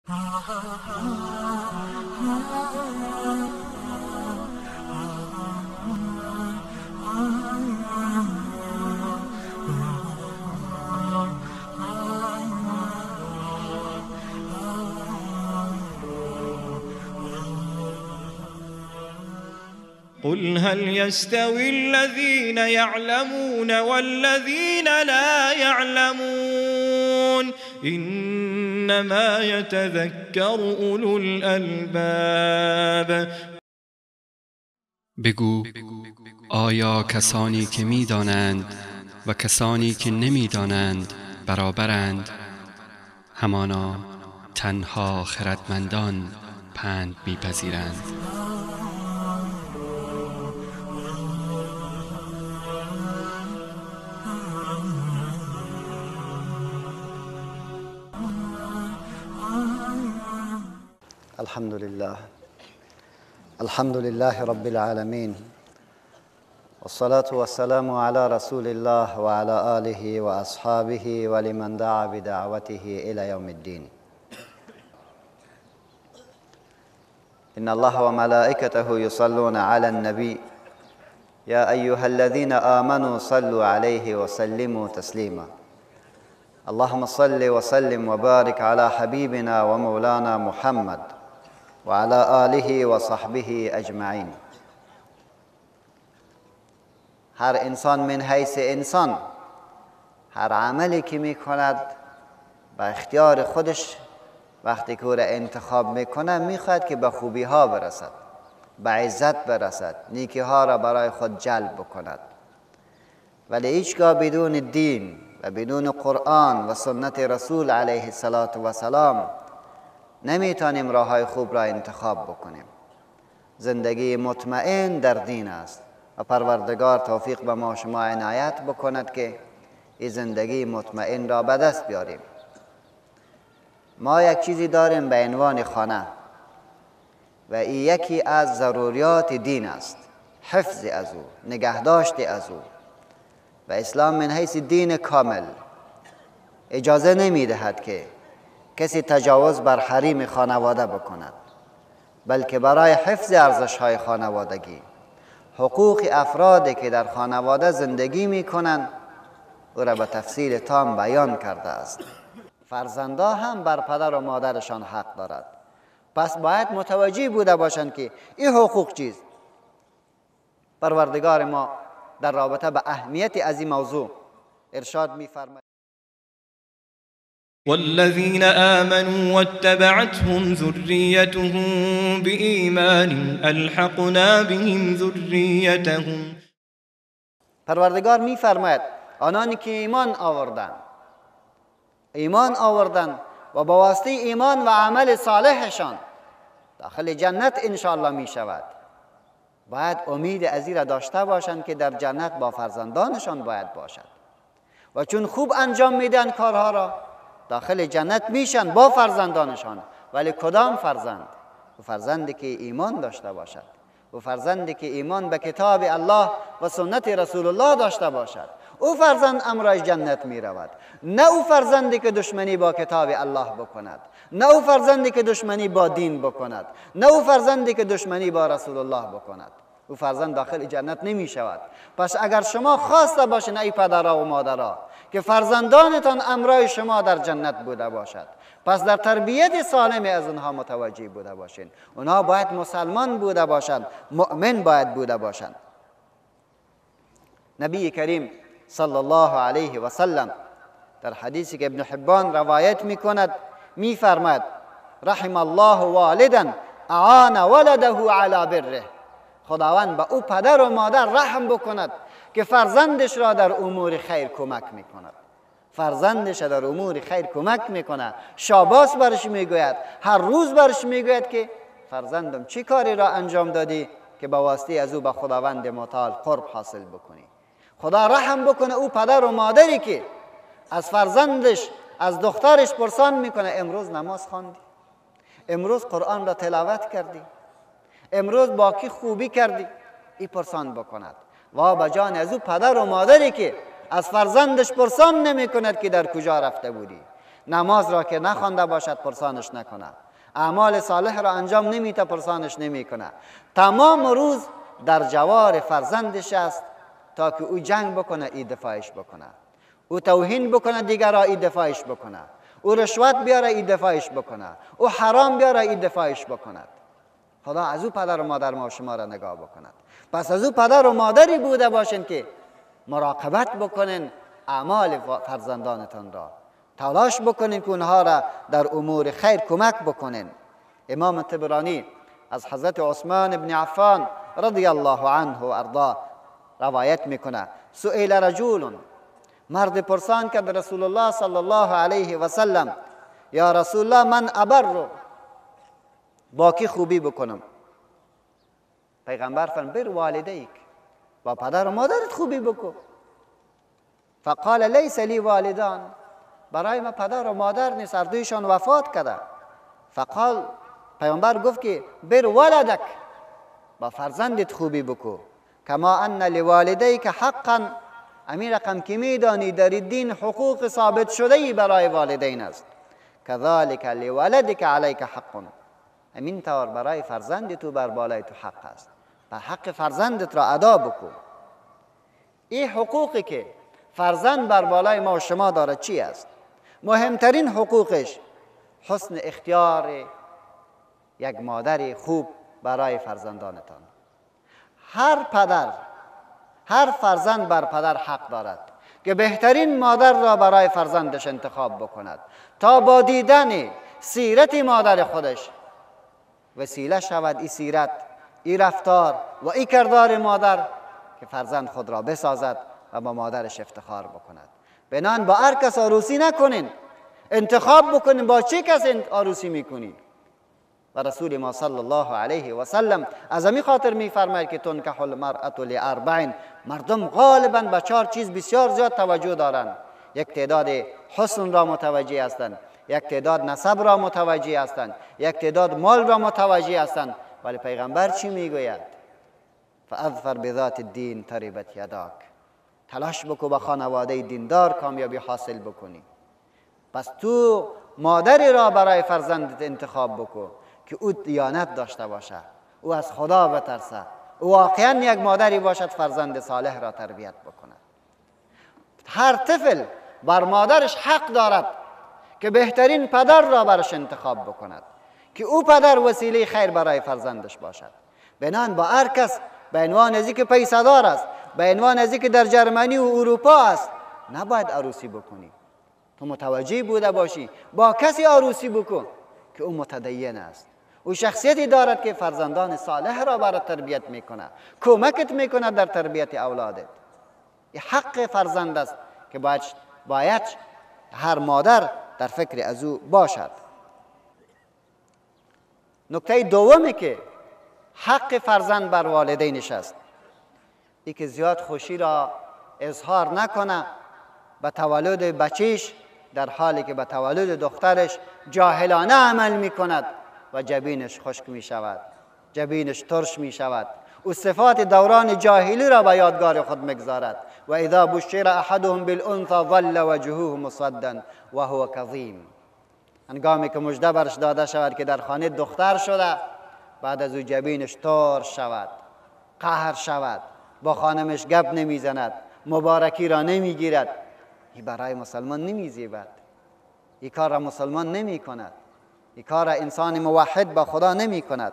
قل هل يستوي الذين يعلمون والذين لا يعلمون إنما يتذكر أولو الألباب. بگو آیا کسانی که می‌دانند و کسانی که نمی‌دانند برابرند؟ همانا تنها خردمندان پند می‌پذیرند. الحمد لله، الحمد لله رب العالمين، والصلاة والسلام على رسول الله وعلى آله وأصحابه ولمن دعا بدعوته إلى يوم الدين. إن الله وملائكته يصلون على النبي يا أيها الذين آمنوا صلوا عليه وسلموا تسليما. اللهم صل وسلم وبارك على حبيبنا ومولانا محمد وعلى آله وصحبه اجمعین. هر انسان من حیث انسان هر عملی که میکند به اختیار خودش وقتی که او را انتخاب میکنه میخواهد که به خوبی ها برسد، به عزت برسد، نیکی ها را برای خود جلب بکند. ولی هیچگاه بدون دین و بدون قرآن و سنت رسول علیه الصلاة والسلام نمیتونیم راه های خوب را انتخاب بکنیم. زندگی مطمئن در دین است و پروردگار توفیق به ما شما عنایت بکند که این زندگی مطمئن را به دست بیاریم. ما یک چیزی داریم به عنوان خانه و این یکی از ضروریات دین است، حفظ از او، نگهداشت از او. و اسلام من حیث دین کامل اجازه نمیدهد که کسی تجاوز بر حریم خانواده بکند، بلکه برای حفظ ارزش‌های خانوادگی، حقوق افرادی که در خانواده زندگی میکنند او را به تفصیل تام بیان کرده است. فرزندا هم بر پدر و مادرشان حق دارد، پس باید متوجه بوده باشند که این حقوق چیست. پروردگار ما در رابطه به اهمیت از این موضوع ارشاد می‌فرماید: والذین آمنوا واتبعتهم ذریتهم بإیمان الحقنا بهم ذریتهم. پروردگار می‌فرماید آنانی که ایمان آوردند، ایمان آوردند و با واسطه ایمان و عمل صالحشان داخل جنت انشاءالله می شود، باید امید از این را داشته باشند که در جنت با فرزندانشان باید باشد و چون خوب انجام میدن کارها را داخل جنت میشن با فرزندانشان. ولی کدام فرزند؟ و فرزندی که ایمان داشته باشد، و فرزندی که ایمان به کتاب الله و سنت رسول الله داشته باشد، او فرزند امرای جنت می رود. نه او فرزندی که دشمنی با کتاب الله بکند، نه او فرزندی که دشمنی با دین بکند، نه او فرزندی که دشمنی با رسول الله بکند، او فرزند داخل جنت نمی شود. پس اگر شما خواسته باشین ای پدرها و مادرها که فرزندانتان امرای شما در جنت بوده باشد، پس در تربیت سالم از اونها متوجه بوده باشین. اونها باید مسلمان بوده باشند، مؤمن باید بوده باشند. نبی کریم صلی الله علیه و سلم در حدیثی که ابن حبان روایت میکند میفرماید: رحم الله والدا اعان ولده علی بره. خداوند به او پدر و مادر رحم بکند که فرزندش را در امور خیر کمک میکند. فرزندش در امور خیر کمک میکند، شاباس برش میگوید، هر روز برش میگوید که فرزندم چی کاری را انجام دادی که به واسطه از او به خداوند متعال قرب حاصل بکنی. خدا رحم بکنه او پدر و مادری که از فرزندش، از دخترش پرسان میکنه امروز نماز خواندی، امروز قرآن را تلاوت کردی، امروز با کی خوبی کردی، ای پرسان بکند. و به جان از او پدر و مادری که از فرزندش پرسان نمی کند که در کجا رفته بودی، نماز را که نخوانده باشد پرسانش نکنه، اعمال صالح را انجام نمیده پرسانش نمیکنه. تمام روز در جوار فرزندش است تا که او جنگ بکنه ای دفاعش بکنه، او توهین بکنه دیگر را ای دفاعش بکنه، او رشوت بیاره ای دفاعش بکنه، او حرام بیاره ای دفاعش بکند. خدا از او پدر و مادر ما شما را نگاه بکند. پس از او پدر و مادری بوده باشین که مراقبت بکنین اعمال فرزندانتان را، تلاش بکنین که اونها را در امور خیر کمک بکنین. امام طبرانی از حضرت عثمان بن عفان رضی الله عنه و ارضا روایت میکنه، سئل رجل، مرد پرسان کرد رسول الله صلی الله علیه و سلم، یا رسول الله من ابر، با کی خوبی بکنم؟ پیغمبر فرمود بر والدیک، با پدر و مادرت خوبی بکن. فقال لیس لی والدان، برای ما پدر و مادر نیست، هر دویشان وفات کرده. فقال، پیامبر گفت که بر ولدک، با فرزندت خوبی بکو. کما ان لوالدیک حقا، امین رقم که میدانی در دین حقوق ثابت شده ای برای والدین است. کذالک لولدک علیک حق، امین طور برای فرزند تو بر بالای تو حق است، و حق فرزندت را ادا بکو. این حقوقی که فرزند بر بالای ما و شما داره چی است؟ مهمترین حقوقش حسن اختیار یک مادر خوب برای فرزندانتان. هر پدر، هر فرزند بر پدر حق دارد که بهترین مادر را برای فرزندش انتخاب بکند تا با دیدن سیرت مادر خودش وسیله شود این سیرت، این رفتار و این کردار مادر که فرزند خود را بسازد و با مادرش افتخار بکند. بنان با هر کس عروسی نکنین، انتخاب بکنین با چه کس عروسی میکنی. و رسول ما صلی الله علیه و سلم از همین خاطر میفرماید که تنکح المرأة لاربع، مردم غالبا به 4 چیز بسیار زیاد توجه دارند. یک تعداد حسن را متوجه هستند، یک تعداد نسب را متوجه هستند، یک تعداد مال را متوجه هستند. ولی پیغمبر چی میگوید؟ فاظفر بذات الدین تربت یداک، تلاش بکو با خانواده دیندار کامیابی حاصل بکنی. پس تو مادری را برای فرزندت انتخاب بکو که او دیانت داشته باشه، او از خدا بترسه، او واقعا یک مادری باشد فرزند صالح را تربیت بکند. هر طفل بر مادرش حق دارد که بهترین پدر را برش انتخاب بکند که او پدر وسیله خیر برای فرزندش باشد. بنان با هر کس به عنوان از اینکه پیسه دار است، به عنوان از اینکه در جرمنی و اروپا است، نباید عروسی بکنی. تو متوجه بوده باشی با کسی عروسی بکن که او متدین است، او شخصیتی دارد که فرزندان صالح را برای تربیت میکنه، کمکت میکنه در تربیت اولادت. این حق فرزند است که باید هر مادر در فکر از او باشد. نکته دومی که حق فرزند بر والدینش است، ای که زیاد خوشی را اظهار نکنه به تولد بچیش، در حالی که به تولد دخترش جاهلانه عمل میکند و جبینش خشک میشود، جبینش ترش میشود. او صفات دوران جاهلی را به یادگار خود میگذارد. و اذا بشر احدهم بالانثى ظل وجهه مسودا وهو کظیم. هنگامی که مژده برش داده شود که در خانه دختر شده، بعد از او جبینش ترش شود، قهر شود، با خانمش گپ نمیزند، مبارکی را نمیگیرد. این برای مسلمان نمیزیبد، این کار را مسلمان نمی کند، این کار را انسان موحد با خدا نمی کند.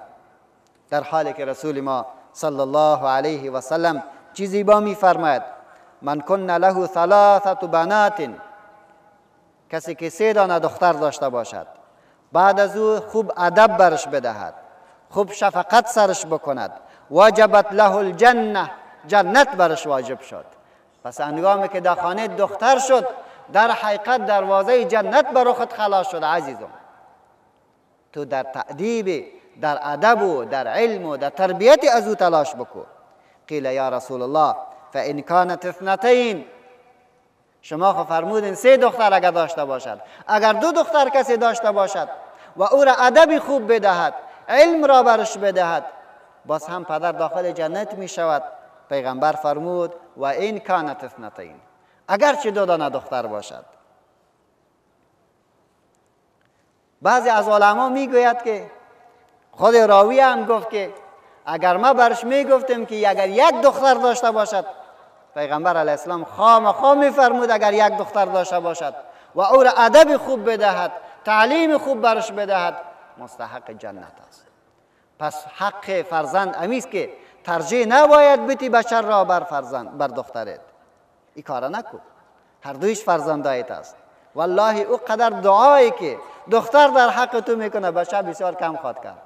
در حالی که رسول ما صلی الله علیه و سلم چیزی با می فرماید، من کن له ثلاثة بنات، کسی که 3 دانه دختر داشته باشد، بعد از او خوب ادب برش بدهد، خوب شفقت سرش بکند، واجبت له الجنه، جنت برش واجب شد. پس هنگامی که در خانه دختر شد، در حقیقت دروازه جنت بر خود خلاص شد. عزیزم، تو در تأدیب، در ادب و در علم و در تربیت از او تلاش بکو. قیل یا رسول الله فان کانت اثنتین، شما خو فرمودین 3 دختر اگر داشته باشد، اگر 2 دختر کسی داشته باشد و او را ادب خوب بدهد، علم را برش بدهد، باز هم پدر داخل جنت می شود. پیغمبر فرمود و این کانت اثنتین، اگرچه 2 دانه دختر باشد. بعضی از علما میگوید که خود راوی هم گفت که اگر ما برش میگفتیم که اگر یک دختر داشته باشد، پیغمبر علیه السلام خامخا میفرمود اگر یک دختر داشته باشد و او را ادب خوب بدهد، تعلیم خوب برش بدهد، مستحق جنت است. پس حق فرزند امیست که ترجیح نباید بتی بچه را بر فرزند، بر دخترت. این کار نکن، هر دویش فرزندایت است. والله او قدر دعایی که دختر در حق تو میکنه بچه بسیار کم خواد کرد.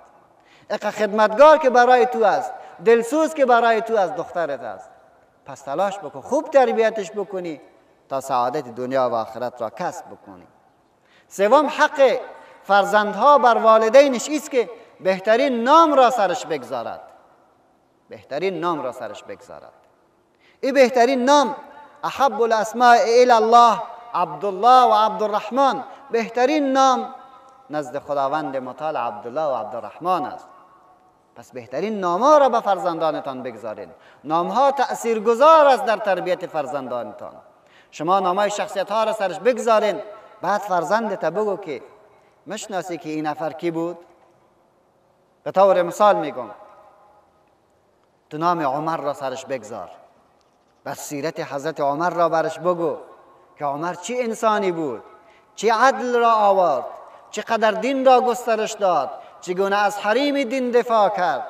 اقا خدمتگار که برای تو است، دلسوز که برای تو است، دخترت است. پس تلاش بکن خوب تربیتش بکنی تا سعادت دنیا و آخرت را کسب بکنی. سوم، حق فرزندها بر والدینش ایست که بهترین نام را سرش بگذارد. بهترین نام را سرش بگذارد. این بهترین نام احب الاسماء الی الله عبدالله و عبدالرحمن، بهترین نام نزد خداوند متعال عبدالله و عبدالرحمن است. پس بهترین نامها را به فرزندانتان بگذارید. نامها تأثیرگذار است در تربیت فرزندانتان. شما نامهای شخصیت ها را سرش بگذارین، بعد فرزندت بگو که مشناسی که این نفر کی بود؟ به طور مثال میگم تو نام عمر را سرش بگذار، بس سیرت حضرت عمر را برش بگو که عمر چی انسانی بود، چی عدل را آورد، چقدر دین را گسترش داد، چگونه از حریم دین دفاع کرد،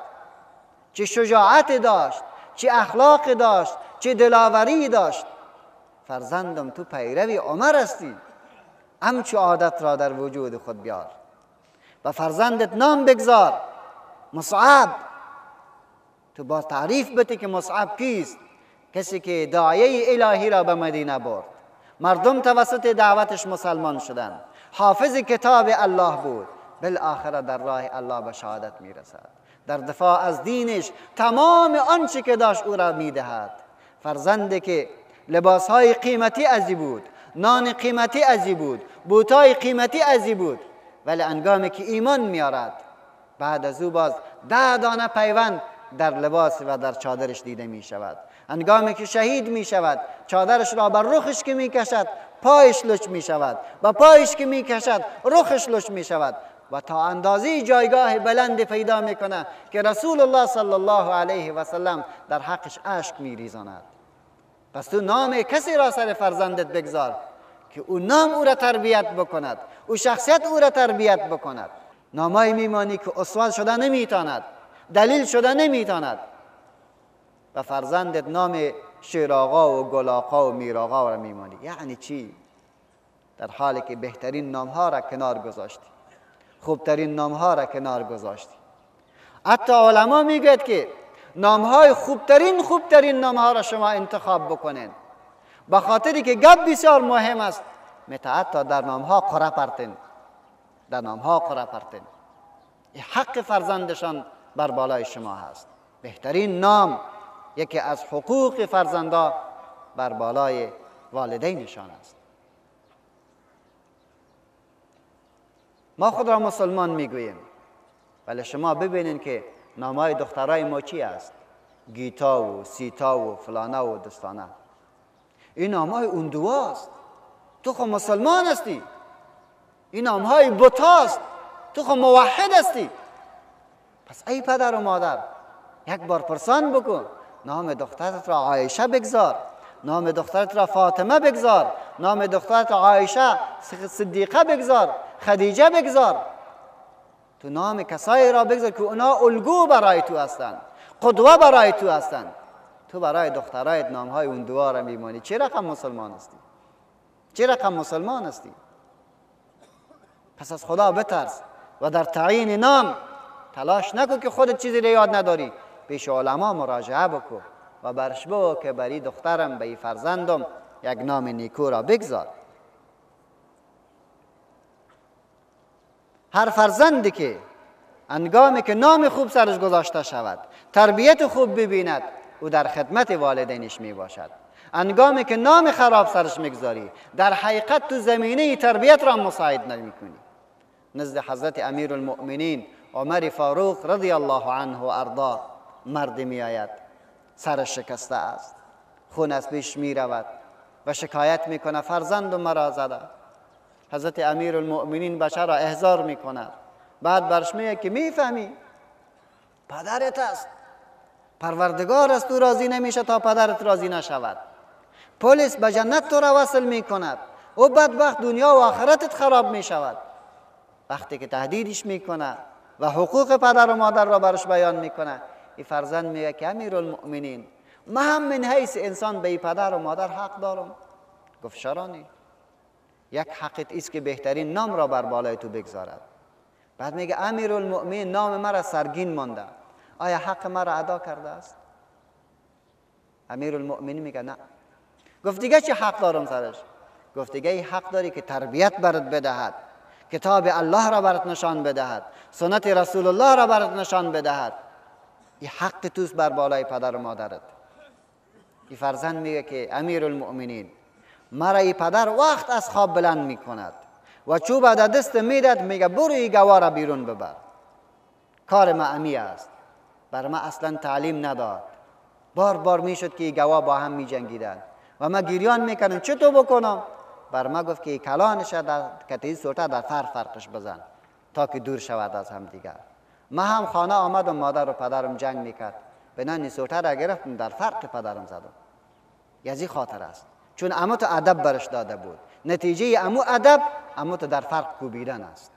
چه شجاعت داشت، چه اخلاق داشت، چه دلاوری داشت. فرزندم تو پیروی عمر هستی، همچو عادت را در وجود خود بیار و فرزندت نام بگذار مصعب. تو با تعریف بده که مصعب کیست؟ کسی که داعیه الهی را به مدینه برد، مردم توسط دعوتش مسلمان شدند، حافظ کتاب الله بود، بالاخره در راه الله به شهادت میرسد، در دفاع از دینش تمام آنچه که داشت او را میدهد. فرزندی که لباسهای قیمتی ازی بود، نان قیمتی ازی بود، بوتای قیمتی ازی بود، ولی انگامی که ایمان میارد بعد از او باز 10 دانه پیوند در لباس و در چادرش دیده می شود. انگامی که شهید می شود چادرش را بر رخش که می کشد پایش لچ می شود، و پایش که می کشد رخش لچ می شود، و تا اندازه جایگاه بلند پیدا می کنه که رسول الله صلی الله علیه و سلم در حقش اشک می ریزاند. پس تو نام کسی را سر فرزندت بگذار که او نام او را تربیت بکند، او شخصیت او را تربیت بکند. نامای میمانی که اسوه شده نمیتاند، دلیل شده نمیتاند. و فرزندت نام شیرآقا و گل آقا و میرآقا را میمانی، یعنی چی؟ در حالی که بهترین نامها را کنار گذاشتی، خوبترین نامها را کنار گذاشتی. حتی علما میگوید که نامهای خوبترین نامها را شما انتخاب بکنین، به خاطری که گپ بسیار مهم است. حتی در نامها قره پرتین، در نامها قره پرتین. این حق فرزندشان بر بالای شما هست. بهترین نام یکی از حقوق فرزندا بر بالای والدینشان است. ما خود را مسلمان میگوییم، ولی شما ببینین که نامای دخترای ما چی است؟ گیتا و سیتا و فلانه و دستانه. این نامای اون دواست. تو خو مسلمان هستی. این نامهای بتاست. تو خو موحد هستی. پس ای پدر و مادر یک بار پرسان بکن، نام دخترت را عایشه بگذار، نام دخترت را فاطمه بگذار، نام دخترت را عایشه صدیقه بگذار، خدیجه بگذار. تو نام کسایی را بگذار که اونا الگو برای تو هستند، قدوه برای تو هستند. تو برای دخترایت نامهای اون دعا را میمانی. چه رقم مسلمان هستی؟ چه رقم مسلمان هستی؟ پس از خدا بترس و در تعیین نام تلاش نکن که خودت چیزی را یاد نداری. پیش علما مراجعه بکن و برش بگو که بری دخترم، بری فرزندم یک نام نیکو را بگذار. هر فرزندی که انگامی که نام خوب سرش گذاشته شود، تربیت خوب ببیند، او در خدمت والدینش می باشد. انگامی که نام خراب سرش میگذاری، در حقیقت تو زمینه تربیت را مساعد نمی کنی. نزد حضرت امیر المؤمنین عمر فاروق رضی الله عنه و ارضا مرد می آید، سرش شکسته است، خون از پیش می رود و شکایت می کنه فرزندم مرا زده، حضرت امیرالمؤمنین بچه را احضار میکند. بعد برش میگه که میفهمی پدرت است، پروردگار است، تو راضی نمیشه تا پدرت راضی نشود. پلیس به جنت تو را وصل میکند، او بدبخت دنیا و آخرتت خراب میشود. وقتی که تهدیدش میکنه و حقوق پدر و مادر را برش بیان میکنه، این فرزند میگه که امیرالمؤمنین من هم من حیث انسان به پدر و مادر حق دارم. گفت چرا نی؟ یک حقت ایست که بهترین نام را بر بالای تو بگذارد. بعد میگه امیرالمؤمنین نام مرا سرگین مانده، آیا حق مرا ادا کرده است؟ امیرالمؤمنین میگه نه. گفت دیگه چه حق دارم سرش؟ گفت دیگه ای حق داری که تربیت برات بدهد، کتاب الله را برات نشان بدهد، سنت رسول الله را برات نشان بدهد. این حق توست بر بالای پدر و مادرت. این فرزند میگه که امیرالمؤمنین مرا ای پدر وقت از خواب بلند میکند و چوب در دست میدد، میگه برو ای گواه را بیرون ببر، کار ما امی است، بر ما اصلا تعلیم نداد. بار بار میشد که ای گواه با هم میجنگیدن و ما گریان میکردم چطور بکنم؟ بر ما گفت که کلانش در کتی سوته در فرقش بزن تا که دور شود از هم دیگر. ما هم خانه آمدم، مادر و پدرم جنگ میکرد، به نان سوته را گرفتم در فرق پدرم زدم. یزی خاطر است، چون عمو تو ادب برش داده بود، نتیجه عمو ادب عمو تو در فرق کوبیدن است.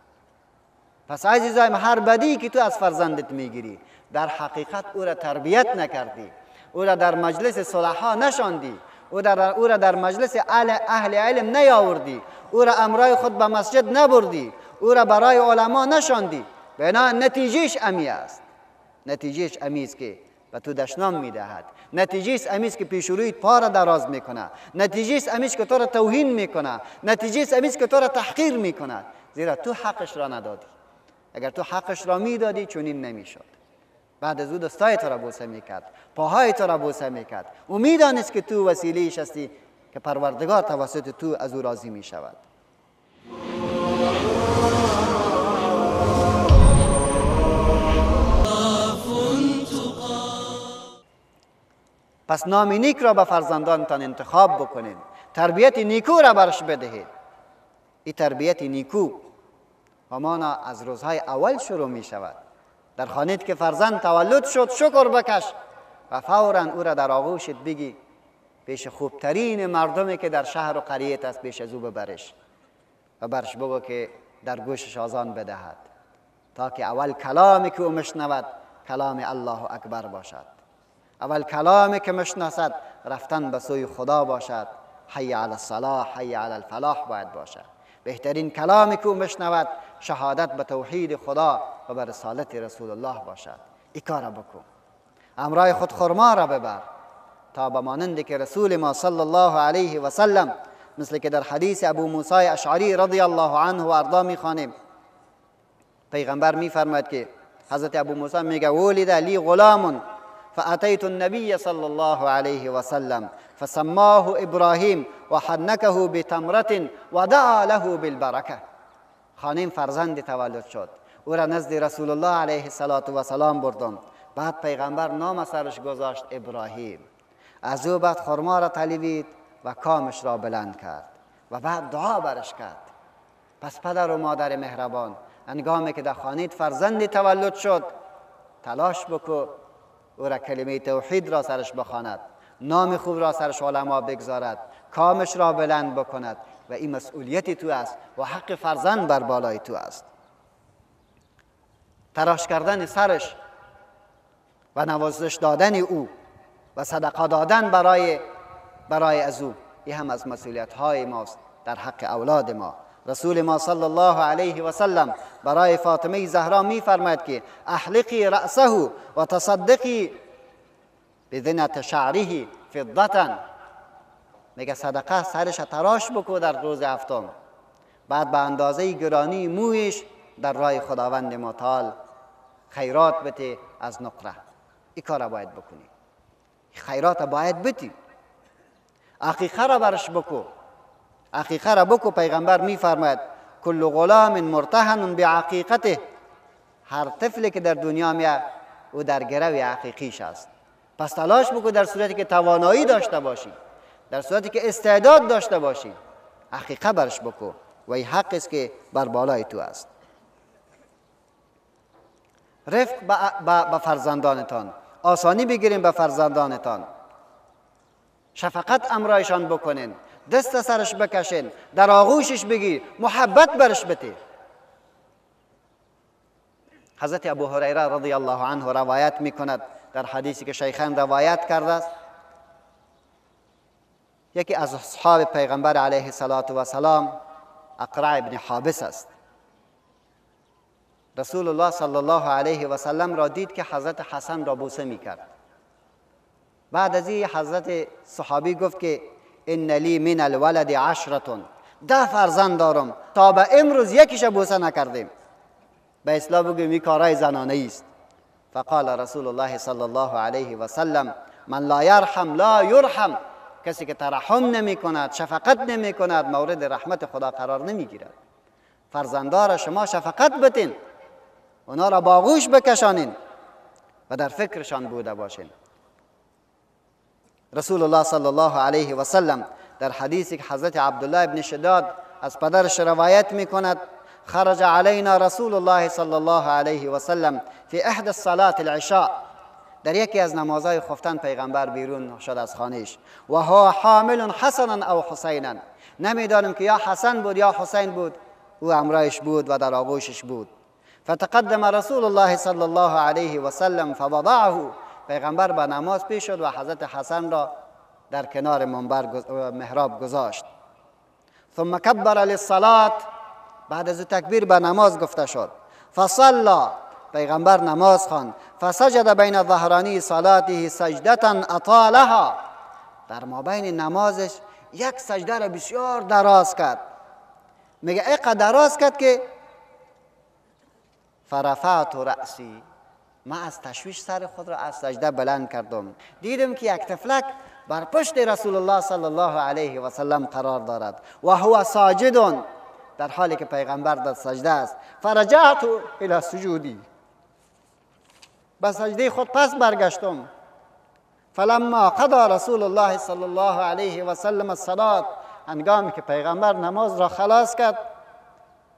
پس عزیزایم هر بدی که تو از فرزندت میگیری در حقیقت او را تربیت نکردی، او را در مجلس صلحا نشاندی، او را در مجلس اهل علم نیاوردی، او را امرای خود به مسجد نبردی، او را برای علما نشاندی، بنا نتیجهش امی است. نتیجهش امی است که به تو دشنام میدهد، نتیجهش امی است که پیش رویت پا را دراز میکنه، نتیجهش امی است که تو را توهین میکنه، نتیجهش امی است که تو را تحقیر میکنه، زیرا تو حقش را ندادی. اگر تو حقش را میدادی چنین نمیشد. بعد از او دستای تو را بوسه میکرد، پاهای تو را بوسه میکرد، او میدانست که تو وسیله‌اش هستی که پروردگار توسط تو از او راضی میشود. پس نام نیک را به فرزندانتان انتخاب بکنید، تربیت نیکو را برش بدهید. این تربیت نیکو همانا از روزهای اول شروع می شود. در خانه‌ات که فرزند تولد شد شکر بکش و فوراً او را در آغوشت بگی، پیش خوبترین مردمی که در شهر و قریت است پیش از او ببرش و برش بگو که در گوشش آذان بدهد، تا که اول کلامی که او مشنود کلام الله اکبر باشد، اول کلامی که مشناسد رفتن به سوی خدا باشد، حی علی الصلاح حی علی الفلاح باید باشد. بهترین کلامی که او مشنود شهادت به توحید خدا و به رسالت رسول الله باشد. این کار بکن، امرای خود خرما را ببر تا به مانند که رسول ما صلی الله علیه و سلم، مثل که در حدیث ابو موسی اشعری رضی الله عنه و ارضا میخوانیم، پیغمبر میفرماید که حضرت ابو موسی میگه ولد لی غلام فأتيت النبي صلى الله عليه وسلم فسماه إبراهيم وحنكه بتمرة ودعا له بالبركة. خانم فرزند تولد شد، او را نزد رسول الله علیه الصلاة والسلام بردم. بعد پیغمبر نام سرش گذاشت ابراهیم. از او بعد خرما را طلبید و کامش را بلند کرد و بعد دعا برش کرد. پس پدر و مادر مهربان، هنگامی که در خانه فرزند تولد شد تلاش بکو او را کلمه توحید را سرش بخواند، نام خوب را سرش علما بگذارد، کامش را بلند بکند و این مسئولیت تو است و حق فرزند بر بالای تو است. تراش کردن سرش و نوازش دادن او و صدقه دادن برای از او، این هم از مسئولیت های ماست در حق اولاد ما. رسول ما صلی الله علیه و سلم برای فاطمه زهرا می فرماید که احلقی رأسه و تصدقی بذنة شعره فضة. میگه صدقه سرش تراش بکو در روز هفتم، بعد به اندازه گرانی مویش در راه خداوند متعال خیرات بده از نقره. این کار باید بکنی، خیرات باید بدی، عقیقه را برش بکو، عقیقه را بکو. پیغمبر میفرماید کل غلام مرتهن بعقیقته، هر طفلی که در دنیا میاد او در گرو عقیقیش است. پس تلاش بکو در صورتی که توانایی داشته باشی، در صورتی که استعداد داشته باشی، عقیقه برش بکو و این حق است که بر بالای تو است. رفق به فرزندانتان، آسانی بگیرین به فرزندانتان، شفقت امرایشان بکنین، دست سرش بکشین، در آغوشش بگیر، محبت برش بده. حضرت ابو هریره رضی الله عنه روایت میکند در حدیثی که شیخین روایت کرده است، یکی از اصحاب پیغمبر علیه الصلاة والسلام اقرع ابن حابس است. رسول الله صلی الله علیه و سلم را دید که حضرت حسن را بوسه میکرد. بعد از این حضرت صحابی گفت که ان لی من الولد عشرة، 10 فرزند دارم، تا به امروز یکیش بوسه نکردیم. به اصطلاح بگویم این کارای زنانه است. فقال رسول الله صلی الله علیه و سلم من لا یرحم لا یرحم، کسی که ترحم نمی کند، شفقت نمی کند، مورد رحمت خدا قرار نمی گیرد. فرزندار شما شفقت بتین، اونا را باغوش بکشانین و در فکرشان بوده باشین. رسول الله صلی الله علیه و سلم در حدیثی که حضرت عبدالله ابن شداد از پدرش روایت می کند، خرج علینا رسول الله صلی الله علیه و سلم فی احدى الصلاة العشاء، در یکی از نمازهای خفتن پیغمبر بیرون شد از خانهش، و هو حامل حسنا او حسینا، نمیدانم که یا حسن بود یا حسین بود، او همراهش بود و در آغوشش بود. فتقدم رسول الله صلی الله علیه و سلم فوضعه، پیغمبر به نماز پیش شد و حضرت حسن را در کنار منبر محراب گذاشت. ثم کبر للصلاة، بعد از تکبیر به نماز گفته شد. فصلى، پیغمبر نماز خواند. فسجد بین ظهرانی صلاته سجدة اطالها، در مابین نمازش یک سجده را بسیار دراز کرد. میگه اینقدر دراز کرد که فرفعت رأسی، من از تشویش سر خود را از سجده بلند کردم، دیدم که یک طفلک بر پشت رسول الله صلی الله علیه و سلم قرار دارد و هو ساجد، در حالی که پیغمبر در سجده است. فرجعت الی سجودی، به سجده خود پس برگشتم. فلما قضا رسول الله صلی الله علیه و سلم الصلاة، هنگامی که پیغمبر نماز را خلاص کرد،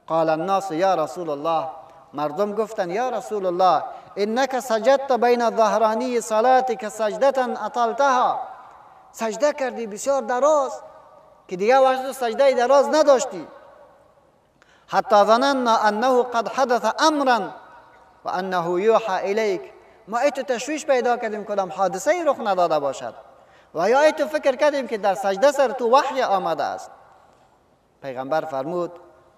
قال الناس یا رسول الله، مردم گفتند یا رسول الله انک سجدت بین ظهرانی صلاتک سجدة اطالتها، سجده کردی بسیار دراز که دیگه وقت سجده دراز نداشتی. حتی ظننا انه قد حدث امرا و انه یوحى الیک، ما ایتو تشویش پیدا کردیم کدام حادثه ای رخ نداده باشد و یا ایتو فکر کردیم که در سجده سر تو وحی آمده است. پیغمبر فرمود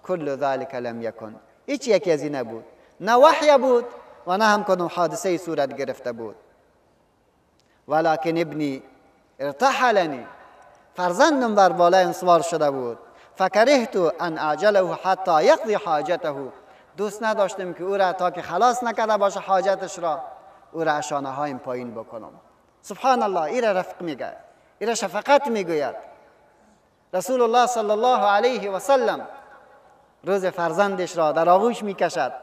کل ذلک لم یکن، هیچ یکی از این نبود، نه وحی بود و نه هم کدام حادثه ای صورت گرفته بود. ولکن ابنی ارتحلنی، فرزندم بر بالای سوار شده بود. فکرهت ان اعجله حتی یقضی حاجته، دوست نداشتم که او را تا که خلاص نکرده باشه حاجتش را، او را شانه هایم پایین بکنم. سبحان الله، ایره رفق میگه، ایره شفقت میگوید. رسول الله صلی الله علیه و سلم روز فرزندش را در آغوش میکشد،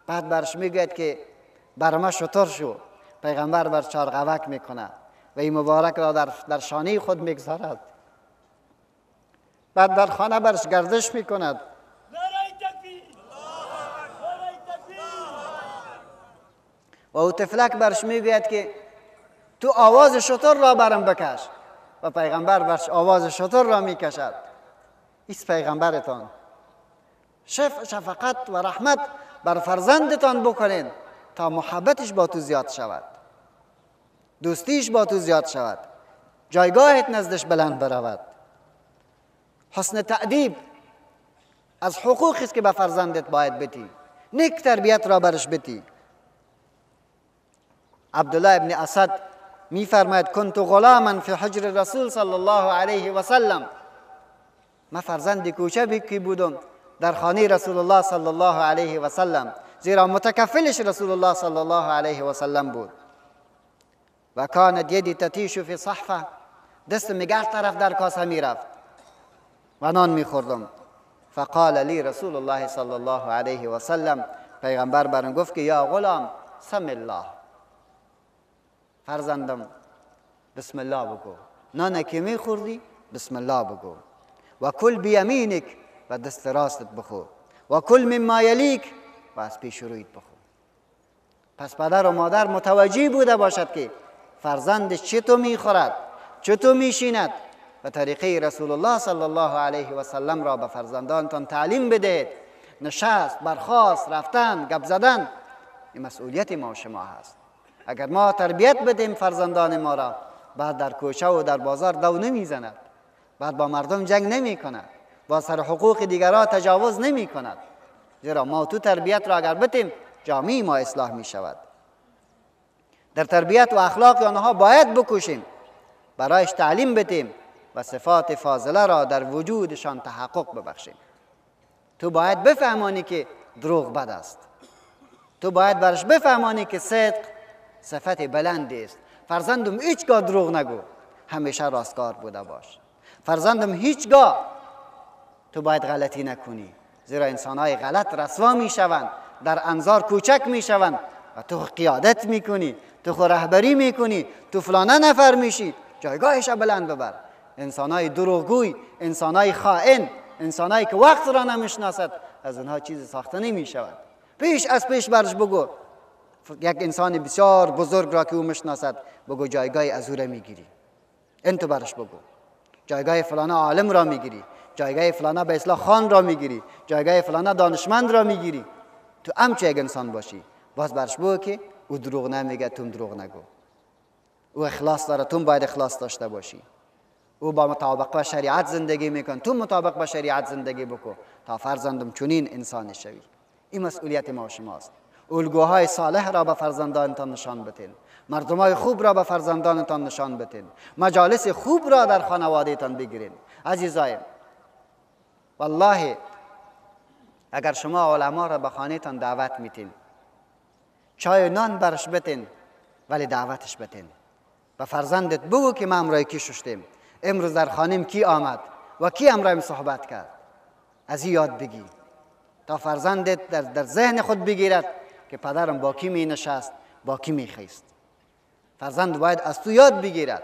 بعد برش میگوید که بر ما شتر شو. پیغمبر بر چارقوک میکنه و این مبارک را در شانه خود میگذارد. بعد در خانه برش گردش میکند. و او طفلک برش میگوید که تو آواز شتر را برم بکش، و پیغمبر برش آواز شتر را میکشد. ایست پیغمبرتان شفقت و رحمت بر فرزندتان بکنین تا محبتش با تو زیاد شود، دوستیش با تو زیاد شود، جایگاهت نزدش بلند برود. حسن تأدیب از حقوقی است که به فرزندت باید بتی، نیک تربیت را برش بتی. عبدالله ابن اسد میفرماید کنت غلاما فی حجر رسول صلی الله علیه و سلم، من فرزند کوچکی بودم در خانه رسول الله صلی الله علیه و سلم، زیرا متکفلش رسول الله صلی الله علیه و سلم بود. و کانت یدی تتیش فی صحفه، دست میگه طرف در کاسه میرفت و نان میخوردم. فقال لی رسول الله صلی الله علیه و سلم، پیغمبر برم گفت که یا غلام سم الله، فرزندم بسم الله بگو، نان که میخوردی بسم الله بگو، و کل بیمینک، و دست راستت بخور. و کل مما یلیک، و از پیش رویت بخور. پس پدر و مادر متوجه بوده باشد که فرزندش چطور میخورد، چطور میشیند، و طریقه رسول الله صلی الله علیه و سلم را به فرزندانتان تعلیم بدهید. نشست، برخاست، رفتن، گپ زدن، این مسئولیت ما و شما هست. اگر ما تربیت بدیم فرزندان ما را، بعد در کوچه و در بازار دو نمیزند، بعد با مردم جنگ نمی کند، با سر حقوق دیگران تجاوز نمی کند. زیرا ما تو تربیت را اگر بدیم، جامعه ما اصلاح می شود. در تربیت و اخلاق آنها باید بکوشیم، برایش تعلیم بدیم و صفات فاضله را در وجودشان تحقق ببخشیم. تو باید بفهمانی که دروغ بد است. تو باید برش بفهمانی که صدق صفت بلندی است. فرزندم هیچگاه دروغ نگو، همیشه راستگار بوده باش. فرزندم هیچگاه تو باید غلطی نکنی، زیرا انسانهای غلط رسوا میشوند، در انظار کوچک میشوند و تو قیادت میکنی، تو خو رهبری میکنی، تو فلانه نفر میشی، جایگاهش بلند ببر. انسانهای دروغگوی، انسانهای خائن، انسانهایی که وقت را نمیشناسد، از اونها چیزی ساخته نمیشود. پیش از پیش برش بگو، یک انسان بسیار بزرگ را که او میشناسد، بگو جایگاه از او را میگیری. این تو برش بگو جایگاه فلانه عالم را میگیری، جایگاه فلانه به اصلاح خان را میگیری، جایگاه فلانه دانشمند را میگیری. تو همچه یک انسان باشی، باز برش بگو که او دروغ نمیگه، تو دروغ نگو. او اخلاص داره، تو باید اخلاص داشته باشی. او با مطابق با شریعت زندگی میکن، تو مطابق با شریعت زندگی بکن تا فرزندم چنین انسان شوی. این مسئولیت ما و شماست. الگوهای صالح را به فرزندانتان نشان بدین، مردمای خوب را به فرزندانتان نشان بدین، مجالس خوب را در خانوادهتان بگیرین. عزیزایم، والله اگر شما علما را به خانهتان دعوت میتین، چای و نان برش بتین، ولی دعوتش بتین. به فرزندت بگو که ما امرای کی ششتیم، امروز در خانیم کی آمد و کی امرایم صحبت کرد. از این یاد بگی تا فرزندت در ذهن خود بگیرد که پدرم با کی می نشست، با کی می خیست. فرزند باید از تو یاد بگیرد.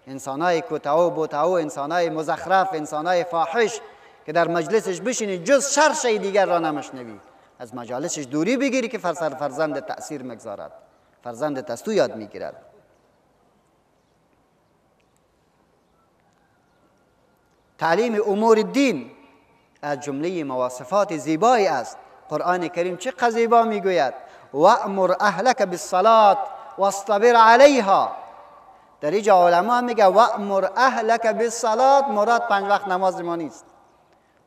انسانای کوتاه و بوتاه، انسانای مزخرف، انسانای فاحش که در مجلسش بشینی جز شر شی دیگر را نمشنوی، از مجالسش دوری بگیری که فرزند تأثیر مگذارد. فرزندت از تو یاد میگیرد. تعلیم امور دین از جمله مواصفات زیبایی است. قرآن کریم چه زیبا میگوید: وأمر اهلک بالصلاة واصطبر علیها. در اینجا علما میگه وأمر اهلک بالصلاة، مراد 5 وقت نماز ما نیست،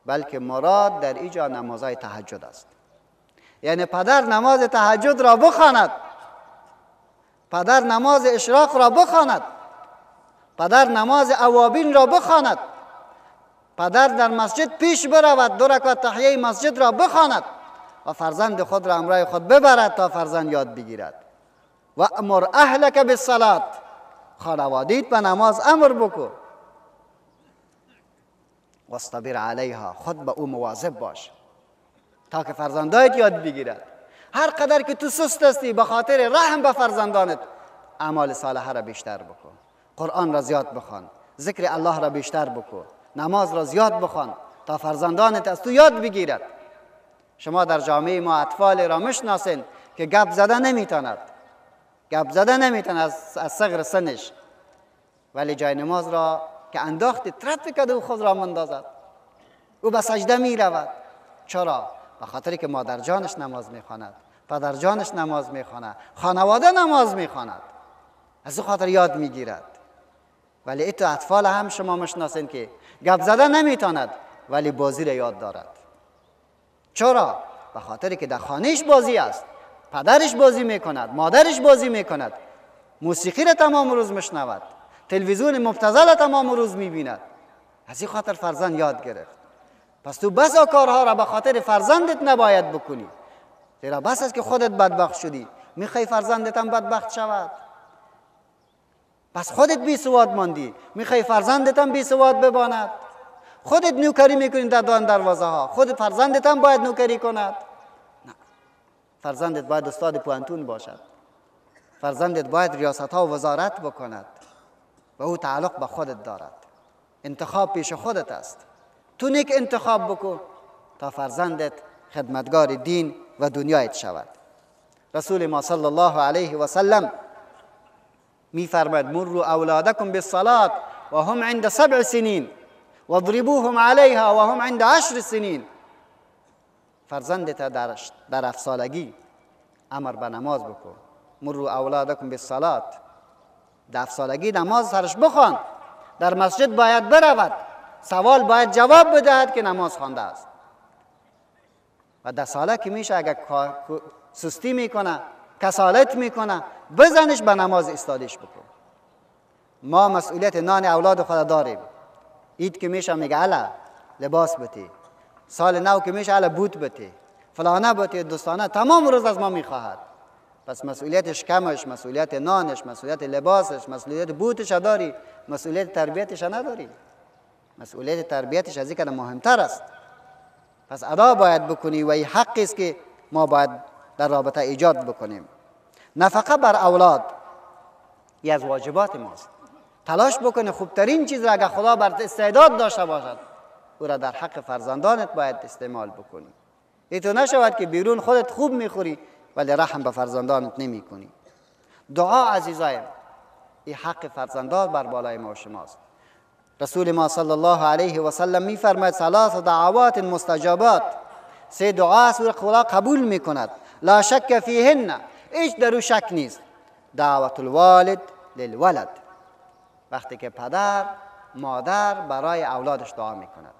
بلکه مراد در اینجا نمازهای تهجد است. یعنی پدر نماز تهجد را بخواند، پدر نماز اشراق را بخواند، پدر نماز اوابین را بخواند، پدر در مسجد پیش برود، 2 رکعت تحیه مسجد را بخواند و فرزند خود را همراه خود ببرد تا فرزند یاد بگیرد. و امر اهلک بالصلاة، خانوادیت به نماز امر بکن. واصطبر علیها، خود به او مواظب باش تا که فرزندایت یاد بگیرد. هر قدر که تو سست هستی، به خاطر رحم به فرزندانت اعمال صالحه را بیشتر بکن، قرآن را زیاد بخوان، ذکر الله را بیشتر بکن، نماز را زیاد بخوان تا فرزندانت از تو یاد بگیرد. شما در جامعه ما اطفال را مشناسین که گپ زده نمیتاند، گپ زده نمیتاند از صغر سنش، ولی جای نماز را که انداخت ترپ کرده او خود را مندازد، او به سجده می رود. چرا؟ به خاطر که مادر جانش نماز میخواند، پدر جانش نماز میخواند، خانواده نماز میخواند، از او خاطر یاد میگیرد. ولی ایتو اطفال هم شما مشناسین که گپ زده نمیتاند ولی بازی را یاد دارد. چرا؟ به خاطر که در خانهش بازی است، پدرش بازی میکند، مادرش بازی میکند، موسیقی را تمام روز میشنود، تلویزیون مبتذل تمام روز میبیند. از این خاطر فرزند یاد گرفت. پس تو بسا کارها را به خاطر فرزندت نباید بکنی، زیرا بس است که خودت بدبخت شدی، میخوای فرزندت هم بدبخت شود. پس خودت بی سواد ماندی، میخوای فرزندت هم بی سواد بماند. خودت نوکری میکنی در دروازه ها، خود فرزندت هم باید نوکری کند. نه، فرزندت باید استاد پوانتون باشد، فرزندت باید ریاست ها و وزارت بکند و او تعلق به خودت دارد. انتخاب پیش خودت است، تو نیک انتخاب بکن، تا فرزندت خدمتگار دین و دنیایت شود. رسول ما صلی الله علیه و سلم میفرماید مروا اولادکم بالصلاة و هم عند 7 سنین واضربوهم علیها و هم عند 10 سنین. فرزندت در 7 سالگی امر به نماز بکن. مروا اولادکم بالصلاة، در 7 سالگی نماز سرش بخوان، در مسجد باید برود، سوال باید جواب بدهد که نماز خوانده است. و 10 ساله که میشه اگر سستی میکنه، کسالت میکنه، بزنش به نماز استادش بکن. ما مسئولیت نان اولاد خود داریم. عید که میشه میگه الا لباس بتی، سال نو که میشه الا بوت بتی، فلانه بتی، دوستانه، تمام روز از ما میخواهد. پس مسئولیت شکمش، مسئولیت نانش، مسئولیت لباسش، مسئولیت بوتش داری، مسئولیت تربیتش نداری. مسئولیت تربیتش از این مهمتر است. پس ادا باید بکنی و این حقی است که ما باید در رابطه ایجاد بکنیم. نفقه بر اولاد یه از واجبات ماست. تلاش بکنی خوبترین چیز را اگر خدا بر استعداد داشته باشد او را در حق فرزندانت باید استعمال بکنی. ایتو نشود که بیرون خودت خوب میخوری ولی رحم به فرزندانت نمی کنی. دعا عزیزایم این حق فرزندان بر بالای ما و شماست. رسول ما صلی الله علیه و سلم میفرماید 3 دعوات مستجابات، 3 دعا است خدا قبول میکند، لا شک فیهن، هیچ در او شک نیست. دعوت الوالد للولد، وقتی که پدر مادر برای اولادش دعا میکند.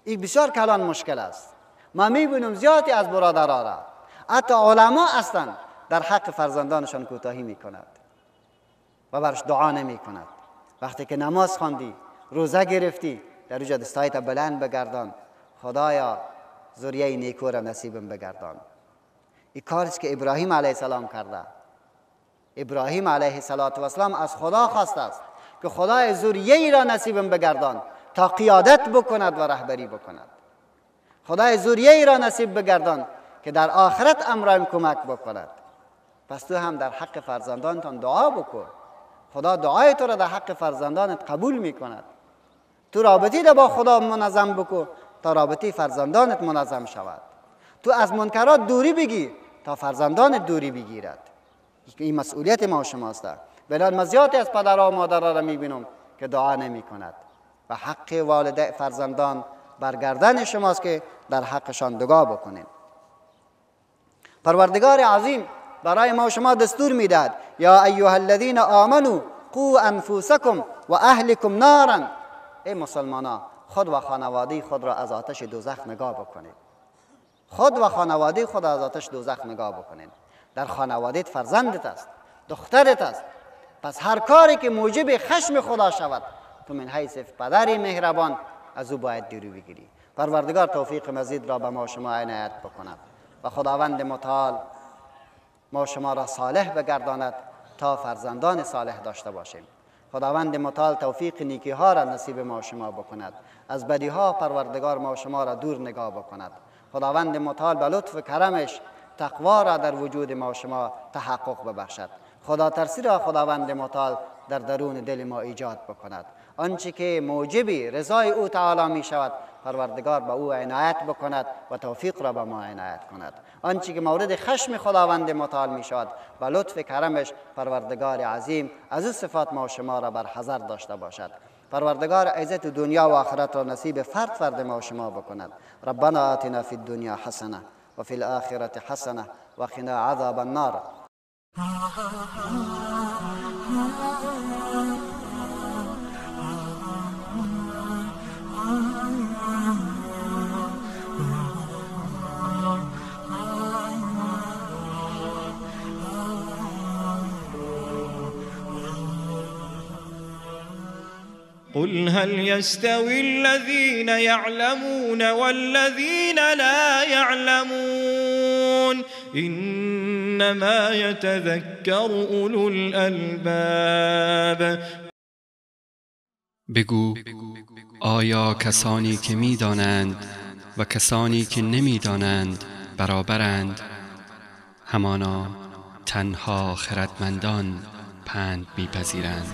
این بسیار کلان مشکل است. ما میبینیم زیادی از برادرها را، حتی علما هستند، در حق فرزندانشان کوتاهی میکند و برش دعا نمیکند. وقتی که نماز خواندی، روزه گرفتی، در اوجا دستایت بلند بگردان، خدایا ذریه نیکو را نصیبم بگردان. این کار است که ابراهیم علیه السلام کرده. ابراهیم علیه السلام از خدا خواسته است که خدای ذریه ای را نصیبم بگردان تا قیادت بکند و رهبری بکند. خدای ذریه ای را نصیب بگردان که در آخرت امرایم کمک بکند. پس تو هم در حق فرزندانتان دعا بکن. خدا دعای تو را در حق فرزندانت قبول میکند. تو رابطی را با خدا منظم بکن تا رابطه فرزندانت منظم شود. تو از منکرات دوری بگیر تا فرزندانت دوری بگیرد. این مسئولیت ما و شماست. بلال ما زیادی از پدرها و مادرها را میبینم که دعا نمی کند و حق والده فرزندان برگردن شماست که در حقشان دعا بکنید. پروردگار عظیم برای ما و شما دستور میدهد یا ایها الذین آمنوا قوا انفسکم و اهلکم نارا. ای مسلمانا، خود و خانواده خود را از آتش دوزخ نگاه بکنید. خود و خانواده خود را از آتش دوزخ نگاه بکنید. در خانوادهت فرزندت است، دخترت است. پس هر کاری که موجب خشم خدا شود تو من حیث پدر مهربان از او باید دوری بگیری. پروردگار توفیق مزید را به ما شما عنایت بکند و خداوند متعال ما شما را صالح بگرداند تا فرزندان صالح داشته باشیم. خداوند متعال توفیق نیکی ها را نصیب ما شما بکند، از بدی ها پروردگار ما شما را دور نگاه بکند. خداوند متعال به لطف کرمش تقوا را در وجود ما شما تحقق ببخشد. خدا ترسی را خداوند متعال در درون دل ما ایجاد بکند. آنچه که موجبی رضای او تعالی می شود پروردگار به او عنایت بکند و توفیق را به ما عنایت کند. آنچه که مورد خشم خداوند متعال می شود به لطف کرمش پروردگار عظیم از او صفات ما شما را بر حذر داشته باشد. پروردگار عزت دنیا و آخرت را نصیب فرد فرد ما شما بکند. ربنا آتنا فی الدنیا حسنه و فی الآخرة حسنه و قنا عذاب النار. قل هل يستوي الذين يعلمون والذين لا يعلمون إنما يتذكر أولو الألباب. بگو آیا کسانی که می‌دانند و کسانی که نمی‌دانند برابرند؟ همانا تنها خردمندان پند می‌پذیرند.